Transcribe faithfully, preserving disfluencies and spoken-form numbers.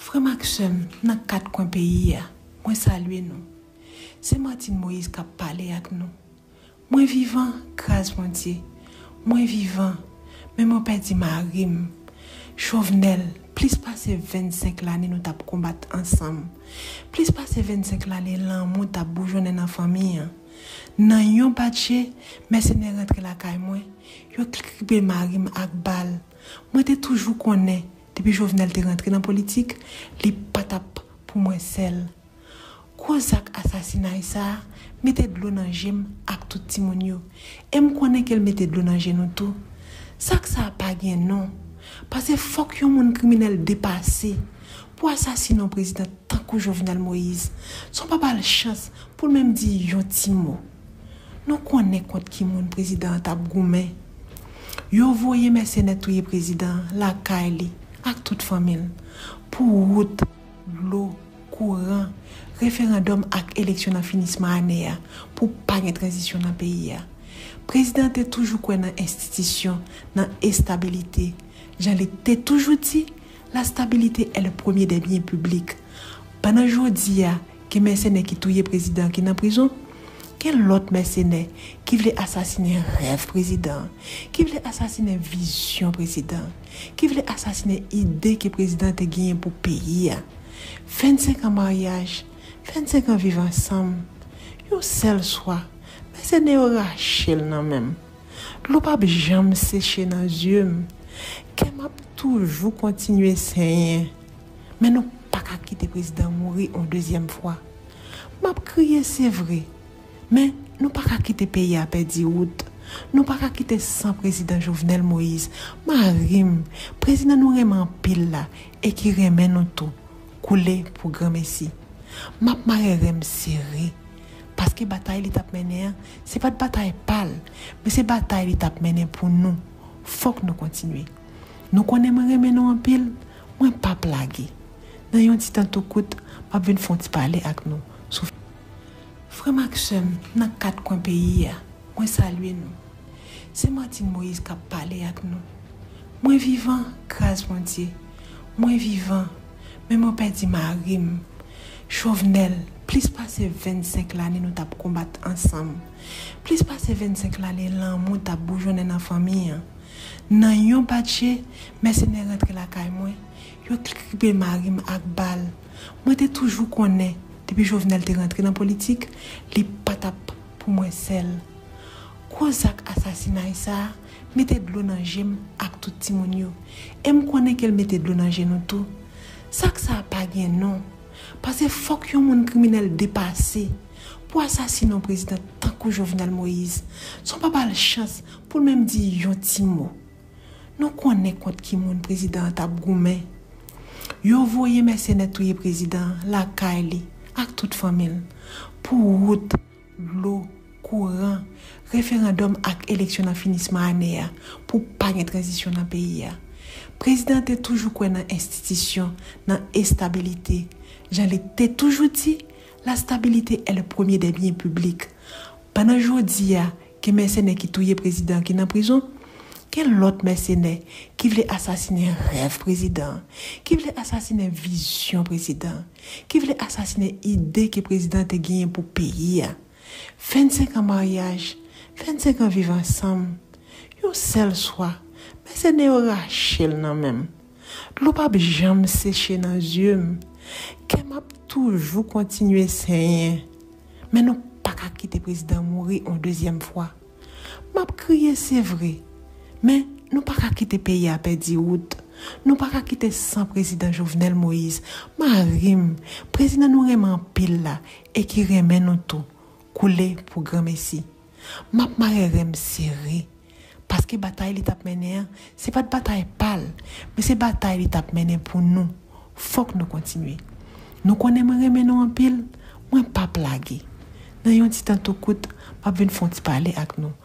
Frè m ak sè m nan kat kwen peyi a, mwen salye nou. Se Martine Moïse k ap pale ak nou. Mwen vivan, gras Bondye. Mwen vivan, men mwen pèdi mari m. Jovenel, plis pase vennsenk lane nou t ap konbat ansanm. Plis pase vennsenk lane lanmou t ap boujonnen nan fanmi an. Nan yon bat je, mèsenè rantre lakay mwen, yo kribe mari m ak bal. Mwen te toujou konnen, depi Jovenel te rantre nan politik, li pa t ap pou mwen sèl. Gwo zak asasinay sa a mete dlo nan je m ak tout timoun yo. E m konnen ke l mete dlo nan je nou tou. Zak sa a pa gen non. Paske fòk yon moun kriminèl depase pou asasinen yon prezidan tankou Jovenel Moïse. San w pa ba l chans pou l menm di yon ti mo. Nou konnen kont ki moun prezidan an t ap goumen. Yo voye mèsenè touye prezidan an lakay li ak tout fanmi l pou wout, dlo, kouran, referandòm ak eleksyon nan finisman ane a pou pa gen tranzisyon nan peyi a. Prezidan an te toujou kwè nan enstitisyon, nan estabilite. Jan li te toujou di, la stabilité est le premier des biens publics. Pandan jodi a, gen mèsenè ki touye prezidan ki nan prizon, gen lòt mèsenè ki vle asasinen rèv prezidan, ki vle asasinen vizyon prezidan, ki vle asasinen ide ke prezidan te genyen pou peyi a. Vennsenk an maryaj, vennsenk an viv ansanm, yon sèl swa, mèsenè yo rache l nan men m. Dlo p ap janm seche nan zye m. Kè m ap toujou kontinye senyen. Men nou pa ka kite prezidan mouri yon dezyèm fwa. M ap kriye, se vre. Men nou pa ka kite peyi a pèdi wout. Nou pa ka kite san prezidan Jovenel Moïse, mari m, prezidan nou renmen anpil la e ki renmen nou tou, koule pou granmesi. M ap mare ren m sere. Paske batay li t ap mennen an, se pa t batay pa l, men se batay li t ap mennen pou nou. Fòk nou kontinye. Nou konnen mwen renmen nou anpil, mwen p ap lage. Nan yon ti tan tou kout, m ap vin fè yon ti pale ak nou sou. Frè m ak sè m nan kat kwen peyi a, mwen salye nou. Se Martine Moïse k ap pale ak nou. Mwen vivan, gras Bondye. Mwen vivan, men mwen pèdi mari m. Jovenel, plis pase vennsenk lane nou t ap konbat ansanm. Plis pase vennsenk lane lanmou t ap boujonnen nan fanmi an. Nan yon bat je, mèsenè rantre lakay mwen, yo kribe mari m ak bal. Mwen te toujou konnen, depi Jovenel te rantre nan politik, li pa t ap pou mwen sèl. Gwo zak asasinay sa a mete dlo nan je m ak tout timoun yo. E m konnen ke l mete dlo nan je nou tou. Zak sa a pa gen non. Paske fòk yon moun kriminèl depase pou asasinen yon prezidan tankou Jovenel Moïse, san w pa ba l chans pou l menm di yon ti mo. Nou konnen kont ki moun prezidan an t ap goumen. Yo voye mèsenè touye prezidan an lakay li ak tout fanmi l pou wout, dlo, kouran, referandòm ak eleksyon nan finisman ane a pou pa gen tranzisyon nan peyi a. Prezidan an te toujou kwè nan enstitisyon, nan estabilite. Jan li te toujou di, la stabilité est le premier des biens publics. Pandan jodi a, gen mèsenè ki touye prezidan an ki nan prizon, gen lòt mèsenè ki vle asasinen rèv prezidan an, ki vle asasinen vizyon prezidan an, ki vle asasinen ide ke prezidan an te genyen pou peyi a. Vennsenk an maryaj, vennsenk an viv ansanm, yon sèl swa, mèsenè yo rache l nan men m. Dlo p ap janm seche nan zye m. Kè m ap toujou kontinye senyen. Men nou pa ka kite prezidan mouri yon dezyèm fwa. M ap kriye, se vre. Men nou pa ka kite peyi a pèdi wout. Nou pa ka kite san prezidan Jovenel Moïse, mari m, prezidan nou renmen anpil la e ki renmen nou tou, koule pou granmesi. M ap mare ren m sere. Paske batay li t ap mennen an, se pa t batay pa l, men se batay li t ap mennen pou nou. Fòk nou kontinye. Nou konnen mwen renmen nou anpil, mwen p ap lage. Nan yon ti tan tou kout, m ap vin fè yon ti pale ak nou